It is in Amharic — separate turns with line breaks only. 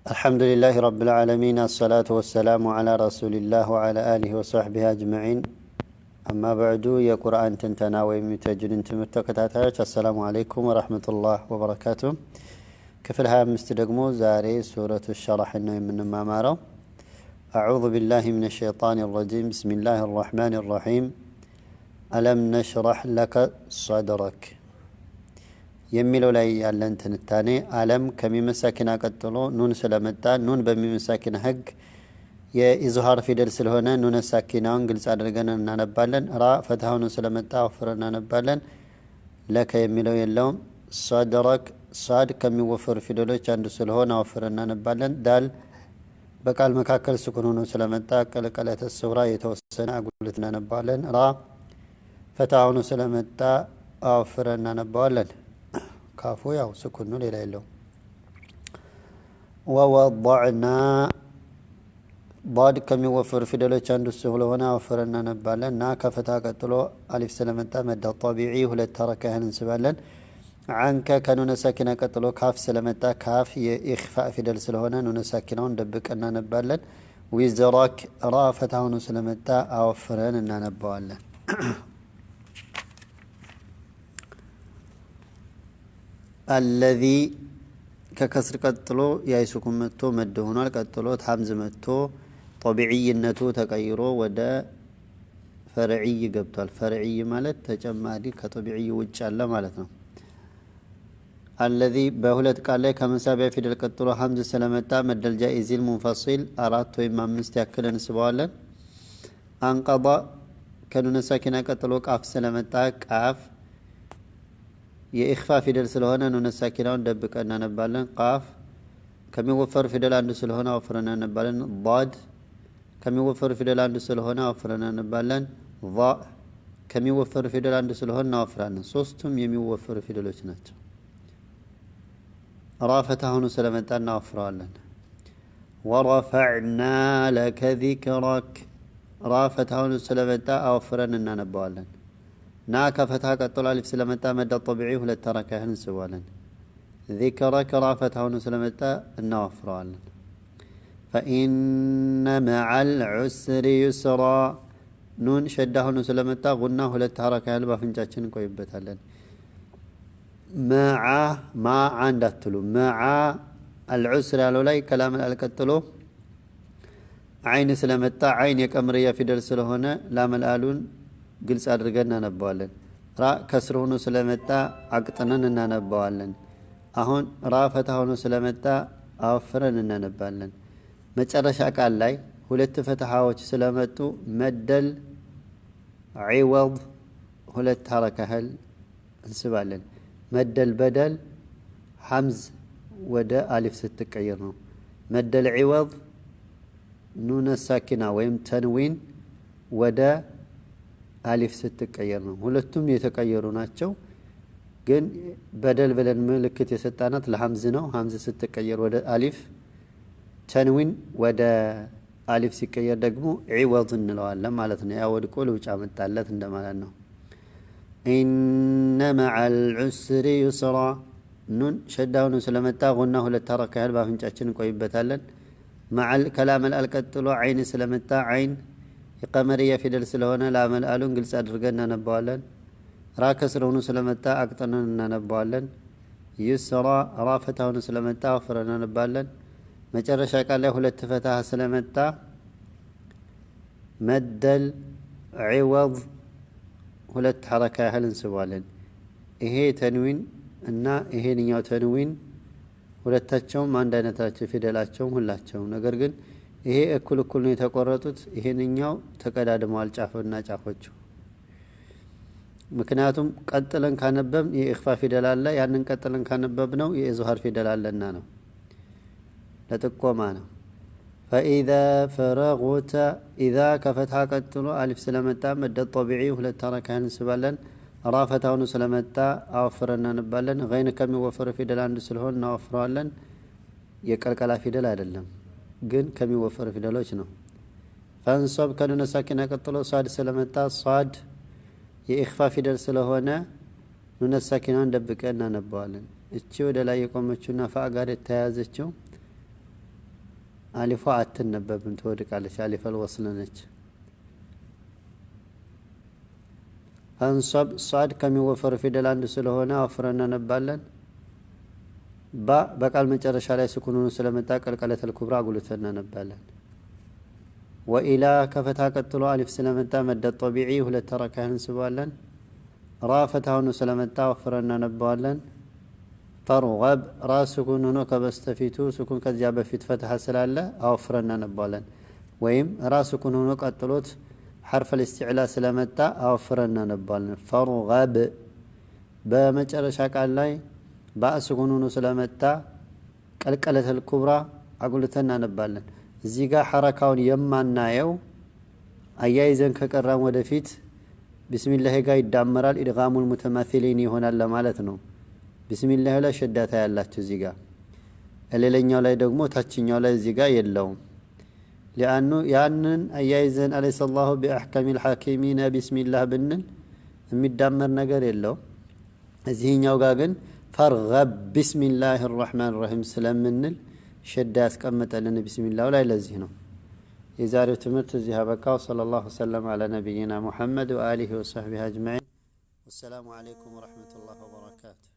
الحمد لله رب العالمين، الصلاة والسلام على رسول الله وعلى آله وصحبه أجمعين. أما بعد، የቁርአን ትንተና ወይም የተጅዊድን ትምህርት ተከታታዮች السلام عليكم ورحمة الله وبركاته። ክፍል 25 ደግሞ ዛሬ ሱረቱ ሸራሕ ነው የምንማማረው። أعوذ بالله من الشيطان الرجيم، بسم الله الرحمن الرحيم። ألم نشرح لك صدرك የሚለው ላይ ያለን ትንታኔ፣ ألم ከሚም ሳኪና ቀጥሎ ኑን ስለመጣ ኑን በሚም ሳኪና ህግ የኢዝሃር ፊደል ስለሆነ ኑነ ሳኪናውን ግልጽ አድርገን እናነባለን። ራ ፈትሐ ሆኖ ስለመጣ ወፍረን እናነባለን። لك የሚለው የለውም። صدرك ሳድ ከሚወፈሩ ፊደሎች አንዱ ስለሆነ አወፍረን እናነባለን። ዳል በቃል መካከል ስኩን ሆኖ ስለመጣ قلقلة صغرى የተወሰነ አጉልት እናነባለን። ራ ፈትሐ ሆኖ ስለመጣ አወፍረን እናነባዋለን። ካፉ ያው ስኩን ነው፣ ሌላ የለውም። ووضعنا ዳድ ከሚወፈሩ ፊደሎች አንዱ ስለሆነ አወፍረን እናነባለን። ና ከፈትሐ ቀጥሎ አሊፍ ስለመጣ መድ ጠቢዒ ሁለት ሐረካ ያህል እንስባለን። عنك ከኑነ ሳኪና ቀጥሎ ካፍ ስለመጣ ካፍ የኢኽፋእ ፊደል ስለሆነ ኑነ ሳኪናውን ደብቀን እናነባለን። وزرك ራ ፈትሐ ሆኖ ስለመጣ አወፍረን እናነባዋለን። الذي ከከስር ቀጥሎ ያይ ሱኩን መጥቶ መድ ሆኗል። ቀጥሎ ሐምዝ መጥቶ ጠቢዕይነቱ ተቀይሮ ወደ ፈርዕይ ገብቷል። ፈርዕይ ማለት ተጨማሪ ከጠቢዕይ ውጭ ያለ ማለት ነው። الذي በሁለት ቃል ላይ ከመሳቢያ ፊደል ቀጥሎ ሐምዝ ስለመጣ مد الجائز المنفصل አራት ወይም አምስት ያክል እንስበዋለን። أنقض ከኑነ ሳኪና ቀጥሎ ቃፍ ስለመጣ ቃፍ የኢኽፋ ፊደል ስለሆነ ኑነ ሳኪናውን ደብቀን እናነባለን። ቃፍ ከሚወፈሩ ፊደል አንዱ ስለሆነ አወፍረን እናነባለን። ዳድ ከሚወፈሩ ፊደል አንዱ ስለሆነ አወፍረን እናነባለን። ዛ ከሚወፈሩ ፊደል አንዱ ስለሆነ እናወፍራለን። ሶስቱም የሚወፈሩ ፊደሎች ናቸው። ራ ፈትሐ ሆኖ ስለመጣ እናወፍረዋለን። ورفعنا لك ذكرك ራ ፈትሐ ሆኖ ስለመጣ አወፍረን እናነባዋለን። ና ከፈትሐ ቀጥሎ አሊፍ ስለመጣ መድ ጠቢዒ ሁለት ሐረካ ያህል እንስበዋለን። ذكرك ራ ፈትሐ ሆኖ ስለመጣ እናወፍረዋለን። فإن مع العسر يسرا ኑን ሸዳ ሆኖ ስለመጣ ጉና ሁለት ሐረካ ያህል በአፍንጫችን እንቆይበታለን። መዓ ማዓ እንዳትሉ፣ مع العسر ያለው ላይ ከላም አልቀጥሎ ዓይን ስለመጣ ዓይን የቀምርያ ፊደል ስለሆነ ላም አሉን ግልጽ አድርገን እናነባዋለን። ራ ከስር ሆኖ ስለመጣ አቅጥነን እናነባዋለን። አሁን ራ ፈትሐ ሆኖ ስለመጣ አወፍረን እናነባለን። መጨረሻ ቃል ላይ ሁለት ፈትሐዎች ስለመጡ مد العوض ሁለት ሐረካ ያህል እንስባለን። مد البدل ሐምዝ ወደ አሊፍ ስትቀየር ነው። مد العوض ኑነ ሳኪና ወይም ተንዊን ወደ አሊፍ ስትቀየር ነው። ሁለቱም የተቀየሩ ናቸው። ግን በደል ብለን ምልክት የሰጣናት ለሐምዝ ነው። ሐምዝ ስትቀየር ወደ አሊፍ፣ ተንዊን ወደ አሊፍ ሲቀየር ደግሞ عوض እንለዋለን ማለት ነው። ያ ወድቆ ልውጫ መጣለት እንደማለት ነው። إن مع العسر يسرا ኑን ሸዳ ሆኖ ስለመጣ ጉና ሁለት ሐረካ ያህል በአፍንጫችን እንቆይበታለን። ከላም አል ቀጥሎ ዓይን ስለመጣ ዓይን የቀመርያ ፊደል ስለሆነ ላም አሉን ግልጽ አድርገን እናነባዋለን። ራ ከስር ሆኖ ስለመጣ አቅጥነን እናነባዋለን። يسرا ራ ፈትሐ ሆኖ ስለመጣ ወፍረን እናነባለን። መጨረሻ ቃል ላይ ሁለት ፈትሐ ስለመጣ مد العوض ሁለት ሐረካ ያህል እንስባለን። ይሄ ተንዊን እና ይሄንኛው ተንዊን ሁለታቸውም አንድ አይነት ናቸው፣ ፊደላቸውም ሁላቸውም። ነገር ግን ይሄ እኩል እኩል ነው የተቆረጡት፣ ይሄንኛው ተቀዳድመዋል ጫፍና ጫፎቹ። ምክንያቱም ቀጥለን ካነበብን የኢኽፋ ፊደል አለ፣ ያንን ቀጥለን ካነበብ ነው የኢዝሃር ፊደል አለና ነው፣ ለጥቆማ ነው። فإذا فرغت ኢዛ ከፈትሐ ቀጥሎ አሊፍ ስለመጣ መድ ጠቢዒ ሁለት ሐረካ ያህል እንስባለን። ራ ፈትሐ ሆኖ ስለመጣ አወፍረን እናነባለን። ገይን ከሚወፈሩ ፊደል አንዱ ስለሆን እናወፍረዋለን። የቀልቀላ ፊደል አይደለም፣ ግን ከሚወፈሩ ፊደሎች ነው። فانصب ከኑነ ሳኪና ቀጥሎ ሷድ ስለመጣ ሷድ የኢኽፋ ፊደል ስለሆነ ኑነ ሳኪናን ደብቀን እናነባዋለን። እቺ ወደ ላይ የቆመችውና ፋ ጋር የተያያዘችው አሊፏ አትነበብም፣ ትወድቃለች። ألف الوصل ነች። فانصب ሷድ ከሚወፈሩ ፊደል አንዱ ስለሆነ አወፍረን እናነባለን። ባ በቃል መጨረሻ ላይ ስኩን ሆኖ ስለመጣ قلقلة الكبرى አጉልተን እናነባለን። وإلى ከፈትሃ ቀጥሎ አሊፍ ስለመጣ مد طبيعي ሁለት ሐረካ ያህል እንስበዋለን። ራ ፈትሃ ሆኖ ስለመጣ ወፍረን እናነባዋለን። فارغب ራ ስኩን ሆኖ ከበስተፊቱ ስኩን ከዚያ በፊት ፈትሃ ስላለ አወፍረን እናነባዋለን። ወይም ራ ስኩን ሆኖ ቀጥሎት حرف الاستعلاء ስለመጣ አወፍረን እናነባዋለን። فارغب በመጨረሻ ቃል ላይ ባእ ስኩን ሆኖ ስለመጣ قلقلة الكبرى አጉልተን እናነባለን። እዚህ ጋር ሐረካውን የማናየው አያይዘን ከቀራም ወደፊት ቢስሚላህ ጋር ይዳመራል፣ إدغام المتماثلين ይሆናል ለማለት ነው። ቢስሚላህ ላይ ሸዳታ ያላችሁ እዚህ ጋር፣ ሌላኛው ላይ ደግሞ ታችኛው ላይ እዚህ ጋር የለውም። لأنه ያንን አያይዘን أليس الله بأحكم الحاكمين ቢስሚላህ ብንል የሚዳመር ነገር የለውም። እዚህኛው ጋር ግን فارغب بسم الله الرحمن الرحيم ስለምንል ሸዳ ያስቀመጠልን ቢስሚላሁ ላይ ለዚህ ነው። የዛሬው ትምህርት እዚህ አበቃው። صلى الله وسلم على نبينا محمد وآله وصحبه أجمعين። والسلام عليكم ورحمة الله وبركاته።